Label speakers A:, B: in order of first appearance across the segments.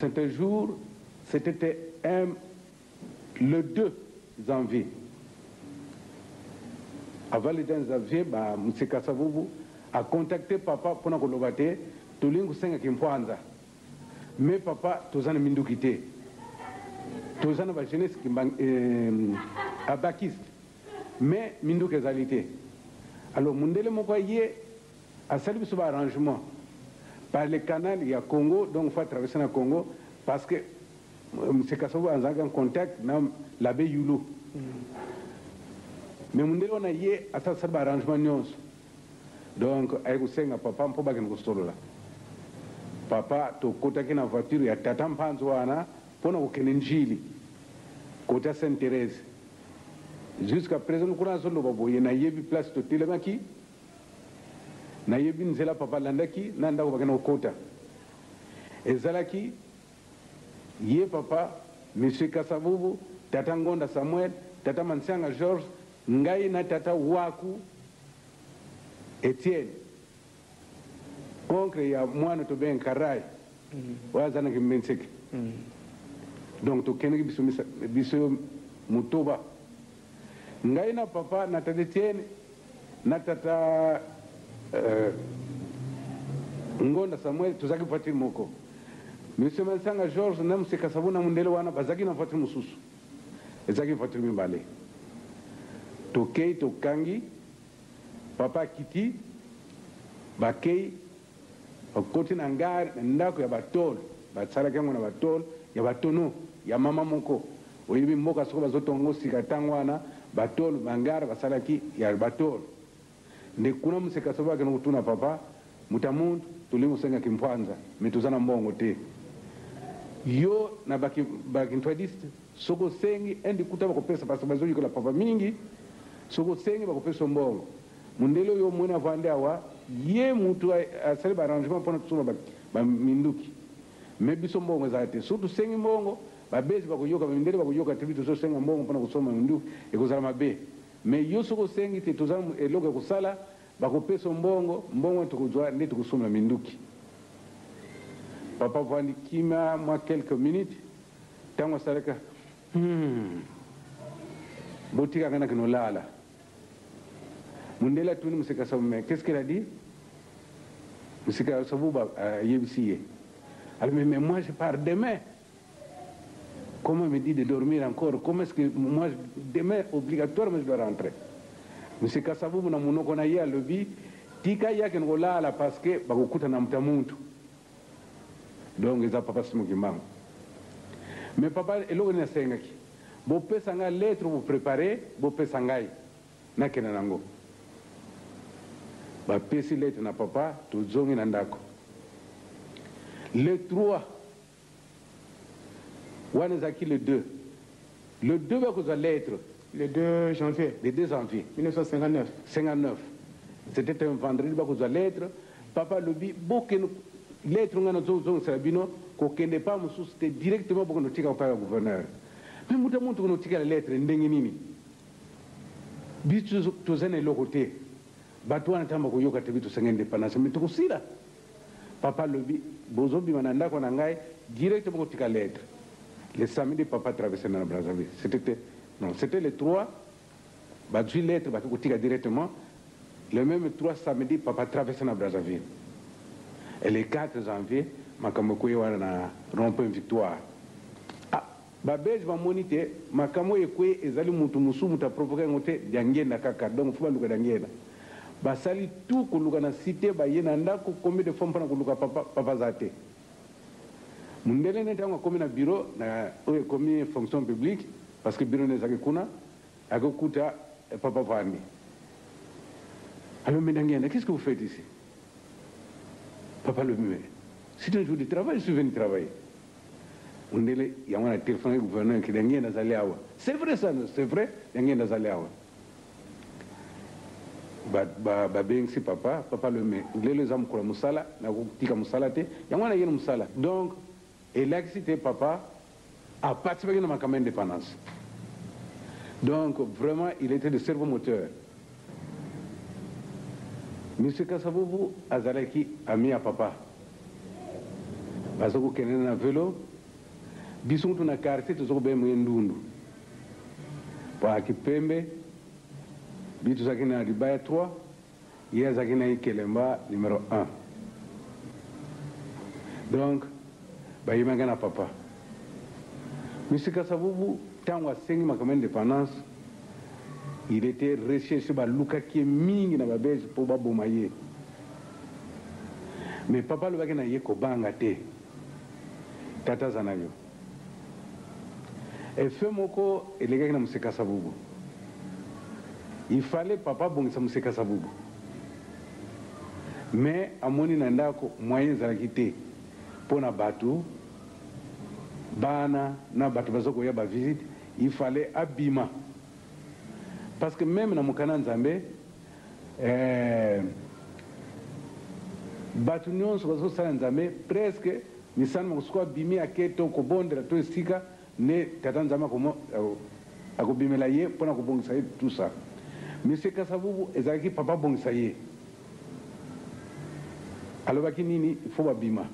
A: C'est un jour, c'était un, le 2 janvier. Avant le 2 janvier, ba M. Kasavubu a contacté papa mpona koloba te tolingi kosenga kimpwanza, mais papa, toza na minduki te, toza na bajeunesse abakiste, mais minduki ezali te. Alors mundele moko aye, asali biso baarrangement par le canal ya Congo, donc faut traverser na Congo, parce que M. Kasavubu azalaki en contact na l'abbé Yulu. Mais mundele wana ye asali baarrangement nyonso. Donc aye kosenga papa mpo bakende kosolola. Papa, tokotaki na voiture ya tata Mpanzi wana mpona kokende Njili, kota Sainte Thérèse. Jusqu'à présent, kuna azoloba boye, nayebi place totelemaki, nayebi nzela papa alandaki na ndako bakende kokota. Ezalaki ye papa, Monsieur Kasavubu, tata Ngonda Samuel, tata Mansianga Georges, ngai na tata Waku Etienne, oncle ya mwana tobenga Karai oyo aza na Kimbenseke. Donc tokendeki biso, biso motoba, ngai na papa na tata Etienne na tata Ngonda Samuel, tozalaki voiture moko. Monsieur Mansanga Georges na monsieur Kasavu na mundele wana bazalaki na voiture mosusu. Ezalaki voiture mibale. Tokei, tokangi, papa akiti, bakei, bakoti na ngare na ndako ya batole. Basalaki yango na batole ya batono ya mama moko. Oyebi mboka soko bazotonga sika, ntango wana batole, bangare basalaki ya batole nde kuna. Monsieur Kasavu akende kotuna papa: "Moto ya muntu, tolingi kosengaki mpwanza, mais toza na mbongo te. Yo na bakintwadiste, soki osengi indi kuta bakopesa, parce bazoyikola papa mingi. Soki osengi, bakopesa mbongo. Mundele oyo omoni avandi awa, ye mutu asali baarrangement mpona tosomba baminduki, mais biso mbongo ezala te. Soki tosengi mbongo, babesi bakoyoka, bamindele bakoyoka te biso tozosenga mbongo mpona kosomba minduki, ekozala mabe. Mais yo soki osengi te, toza eloko ya kosala, bakopesa mbongo. Mbongo tokozwa nde tokosomba minduki." Papa vandi kimia mwa quelques minutes. Ntango asalaka, "Botikaka na kinolala." Mundele atuni monsieur Kasavu: "Mais qu'est-ce qu'il a dit?" Monsieur Kasavu ayebisi ye. Alors: Mais moi, je pars demain. Comment me dit de dormir encore? Comment est-ce que moi, demain, obligatoirement, je dois rentrer?" Monsieur Kasavu na monoko na ye alobi: "Tika ye akende kolala, parce que bakokuta na moto ya muntu." Donc eza papa Simon Kimbangu. Mais papa, eloko nini asengaki? "Bopesa ngai lettre, boprépare, bopesa ngai, nakende nango." Bapesi lettre na papa, tozongi na ndako. Le 3 wana ezalaki le 2, le 2 bakozwa lettre.
B: Le 2 janvier.
A: Le 2 janvier.
B: 1959.
A: 59, c'était un vendredi. Bakozwa lettre, papa alobi: "Bokende, lettre ngai nazozongisela bino, kokende pa mosusu te, directement bokende otika pa ya gouverneur." Mais moto ya muntu, kende otikala lettre ndenge nini? Biso toza na eloko te. Bato wana ntango bakoyoka te, bi tosenga indépendance, mais tokosila. Papa alobi: "Bozobima na ndako na ngai, directement kotika lettre." Le samedi, papa traversé na Brazzaville. C'était, non, c'était le 3, bazwi lettre, baki kotika directement. Le même 3 samedi, papa traversé na Brazzaville. Et le 4 janvier, makambo ekoyi wana na rond-point Victoire. Ah, babelge bamoni te makambo oyo ekwe ezali mutu mosusu moto aprovoke yango te, Diangenda kaka. Donc faut baluka Diangenda. Basali tout koluka na cité, baye na ndako combien de fois mpona koluka papa, papa aza te. Mundele nde ntango akomi na bureau na oyo ekomi fonction publique, parce que bureau nde ezalaki kuna, akokuta papa vandi. Alors: "Mais Diangenda, qu'est-ce que vous faites ici?" Papa lobi: "Mais c'est un jour de travail, je suis venu travailler." Mundele yango na téléphone gouverneur ke Diangenda azali awa. C'est vrai ça? C'est vrai, Diangenda azali awa. Babengisi papa. Papa lobi: "Mais lelo eza mokolo ya mosala, nakotika mosala te, yango wana yeni mosala." Donc elakisi te papa aparticipaki na makambo ya indépendance. Donc vraiment, il était le cerveau moteur. Monsieur Kasavubu azalaki ami ya papa. Baza kokende na velo, biso kutu na quartier toza kobenga ye ndundu po ayaki pembe. Biso tozalaki na libaya 3, ye azalaki na ikelemba numero 1. Donc bayebaki na papa Monsieur Kasavubu. Ntango asengi makambo ya indépendance, il était recherché, balukaki ye mingi na Babelge mpo baboma ye. Mais papa alobaki na ye: kobanga te, tata aza na yo. Efe moko elekaki na Monsieur Kasavubu, il fallait papa abongisa Monsieur Kasavubu, mais amoni na ndako moyen ezalaki te mpo na bato, bana na bato baza koya bavisite. Il fallait abima, parce que même na mokanda Nzambe, bato nyonso bazosala Nzambe presque misala moko. Soki abimi, ake to kobondela to esika nde tata Nzambe akobimela ye mpona kobongisa ye, tout ça. Monsieur Kasavubu, ezalaki papa abongisa ye. Alobaki nini? Il faut babima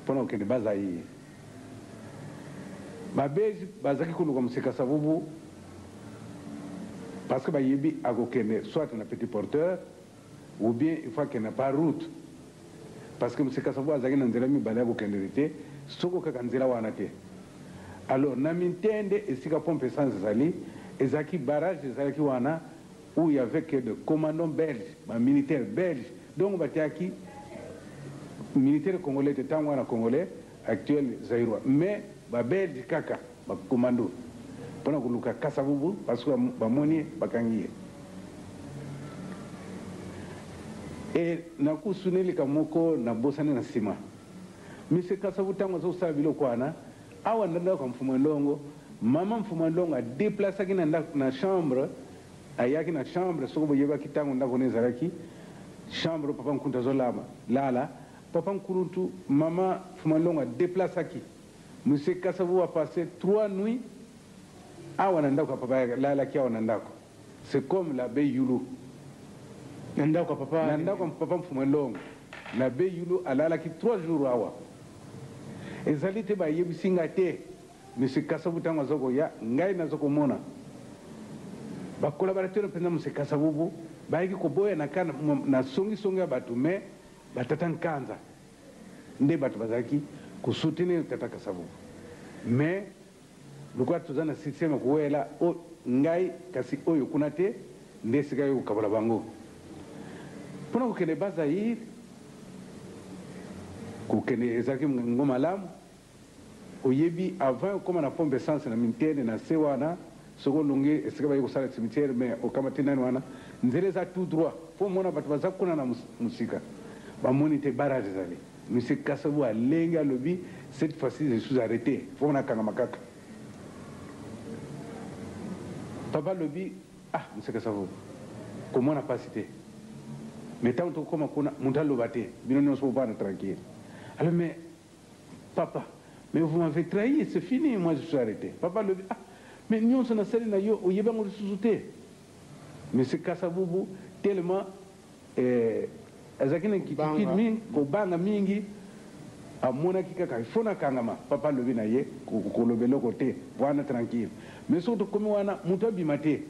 A: mpona kokende baza ye. Babelge bazalaki koluka Monsieur Kasavubu parce que bayebi akokende soit na petit porteur ou bien il faut akende par route, parce que Monsieur Kasavubu azalaki na nzela mibale ya kokendele te, soko kaka nzela wana te. Alors na Mintende, esika pompe essence ezali, ezalaki barrage, ezalaki wana où il y avait que de commandants belges, bamilitaire belge. Donc batiaki militaire congolais te ntango wana, congolais actuel zaïrois, mais Babelge kaka, bacommando, mpona koluka Kasavubu, parce que bamoni bakangi ye. E nakusunelika moko nabosani na nsima. Monsieur Kasavu, ntango azosala biloko wana awa na ndako ya Mfuma Ndongo, mama Mfuma Ndongo adeplasaki na chambre, ayaki na chambre. Soki boyebaki ntango ndako wana ezalaki chambre papa Nkuntu azolama lala, papa Nkuruntu, mama Mfuma Ndongo adeplasaki. Monsieur Kasavu a passé 3 nuits awa na ndako ya papa, lalaki awa na ndako. C'est comme l'abbé Yulu.
B: Na ndako ya papa?
A: Na ndako ya papa Mfuma Ndongo, l'abbé Yulu alalaki 3 jours awa. Ezali te bayebisi nga te. Monsieur Kasavu, ntango aza koya, ngai naza komona bacollaborateur mpenza Monsieur Kasavubu bayaki koboya na na songisongi ya bato, mais batata Nkanza nde bato bazalaki kosoutenir tata Kasavubu. Mais lokola toza na système ya kowela ngai kasi oyo kuna te, nde esika yo kokabola bango mpona kokende Bazaire. Kokende ezalaki ngo malamu. Oyebi, avant okóma na pompe essence na Mintene, na se wana, soki olongi esika baye kosala cimetière, mais okama te nani wana, nzela eza tout droit mpo mona bato baza kuna na mosika bamoni te barrage ezali. Monsieur Kasavu alenge, alobi: cette fois-ci je suis arrêté, fo nakangama kaka. Papa alobi: ah, monsieur Kasavu, komona pasi te, mais ntango tokokóma kuna, moto aloba te, bino nyonso bobana tranquille. Alors: mais papa, mais vous m'avez trahi, c'est fini, moi je suis arrêté. Papa alobi: ah, mais nyonso nasali na yo, oyebi yango lisusu te. Monsieur Kasavubu, tellement azalaki na inquiétude mingi, kobanga mingi, amonaki kaka ifo nakangama. Papa alobi na ye: koloba eloko te, wana tranquille, mais soki tokomi wana, moto abima te.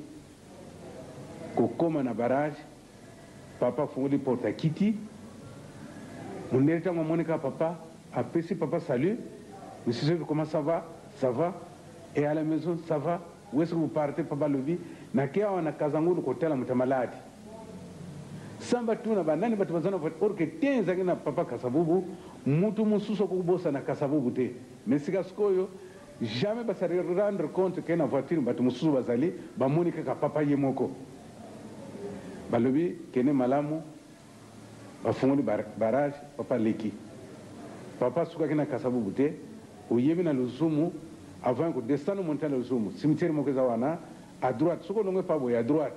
A: Kokóma na barrage, papa afungoli porte, akiti. Mondele, ntango amoni kaka papa, apesi papa salut: monsieur Soki, comment ça va? Ça va, et à la maison, ça va? Où est-ce que vous partez? Papa alobi: nake awa na Kazangulu kotala moto ya maladi. Samba tuna banani bato baza na, or que te ezalaki na papa Kasavubu, mutu mosusu akokobosana Kasavubu te. Mais sika sikoyo, jamais basali rendre compte ke na voiture bato mosusu bazali. Bamoni kaka papa ye moko, balobi: kende malamu. Bafungoli barrage, papa aleki. Papa asukaki na Kasavubu te. Oyebi, na Luzumu, avant kodescendre montagne na Luzumu, cimetière moko eza wana à droite. Soki olongo epa boye à droite,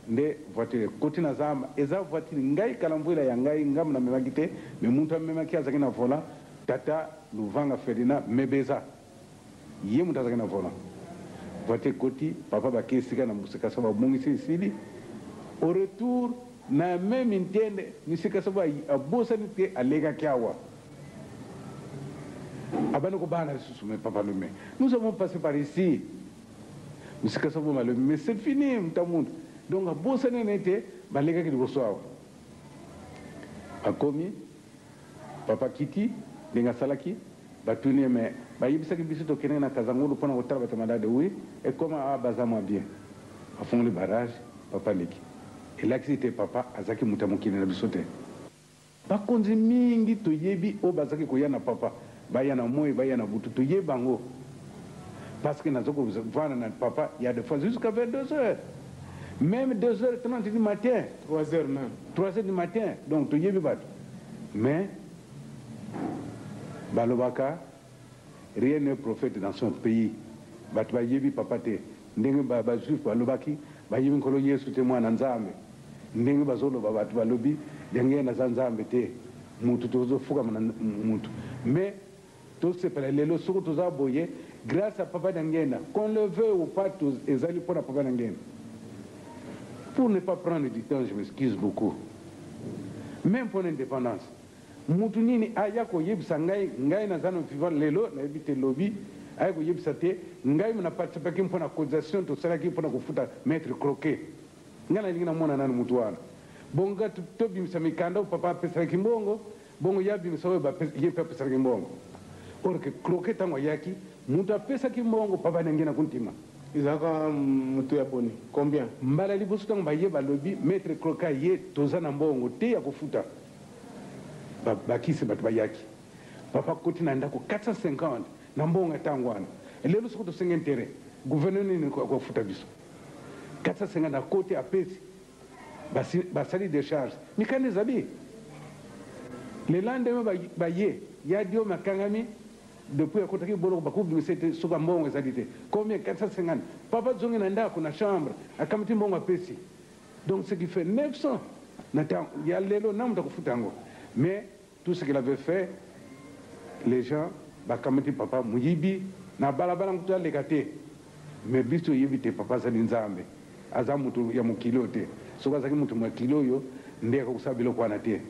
A: nde voiture ekoti na zamba. Eza voiture ngai kala mvula ya ngai ngambo namemaki te, mais muntu amemaki azalaki na volant, tata Luvanga Ferdinand Mebeza, ye moto azalaki na volant. Voiture ekoti, papa bake esika na mosika so babongisi, esili. Au retour, na même Ntende, misika so abosani te, alekaki awa. Abandi kobana lisusu, mais papa alobi: "Mais nous avons passé par ici." Mosika Sabu alobi: "Mais c'est fini, mutamuntu." Donc abosani ene ete balekaki liboso awa. Bakomi, papa kiti ndenge asalaki, batuni ye: "Mais bayebisaki biso tokendeki na Kazangulu mpona kotala bato malade." "Oui, ekoma awa, baza mwa bien." Bafungoli barrage, papa leki. Elakisi te papa azalaki moto ya mokili na biso te. Bakonzi mingi toyebi oyo bazalaki koya na papa, baya na moi, baya na butu, toyebi bango, parce que naza kovanda na papa, ya des fois jusqu'à 22 heures, même 2 heures 30 du matin.
B: 3 heures même.
A: 3 heures du matin. Donc toyebi bato, mais balobaka: "Rien n'est prophète dans son pays." Bato bayebi papa te. Ndenge bajuif balobaki bayebi Nkolo Yesu te, mwana Nzambe, ndenge bazoloba bato balobi ndenge naza Nzambe te, mutu tozofukama na mutu. Mais tosepela lelo soki toza boye grâce à papa Diangienda, qu'on le veut ou pas, ezali mpona papa Diangienda. Pour ne pas prendre du temps, je m'excuse beaucoup, même mpona indépendance, mutu nini aya koyebisa ngai? Ngai naza na vivant lelo, nayebi te lobi. Aya koyebisa te ngai na participaki mpona cotisation tosalaki mpona kofuta maître Croquet. Ngai nalingi namona nani mutu wana. Bongo tobimisa mikanda oyo papa apesalaki mbongo, bongo ye abimisa oyo ye mpe apesalaki mbongo. Or que Croquet, ntango ayaki, mutu apesaki mbongo papa ndenge na kuntima.
B: Ezalaka moto ya boni, combien?
A: Mbala liboso ntango baye, balobi maître Croquet ye, toza na mbongo te ya kofuta. Bakisi bato bayaki, papa koti na ndako 450 na mbongo ya ntango wana. Lelo soki tosenga intérêt, gouverneur nini kofuta biso 450? Na koti apesi, basali décharge, mikanda ezali. Le lendemain baye ya dio makangami depuis akotaki boloko, bakobimisa ete soki mbongo ezali te. Combien? 450. Papa zongi na ndako, na chambre, akamati mbongo, apesi. Donc ce qui fait 900 na ntango ya lelo na moto akofuta yango. Mais tout ce qu'il avait fait, les gens bakamati papa moyibi na balabala, nkutu aleka te. Mais biso oyebi te papa azali Nzambe, aza moto ya mokili oyo te. Soki azalaki moto mokili oyo, nde akokosala biloko wana te.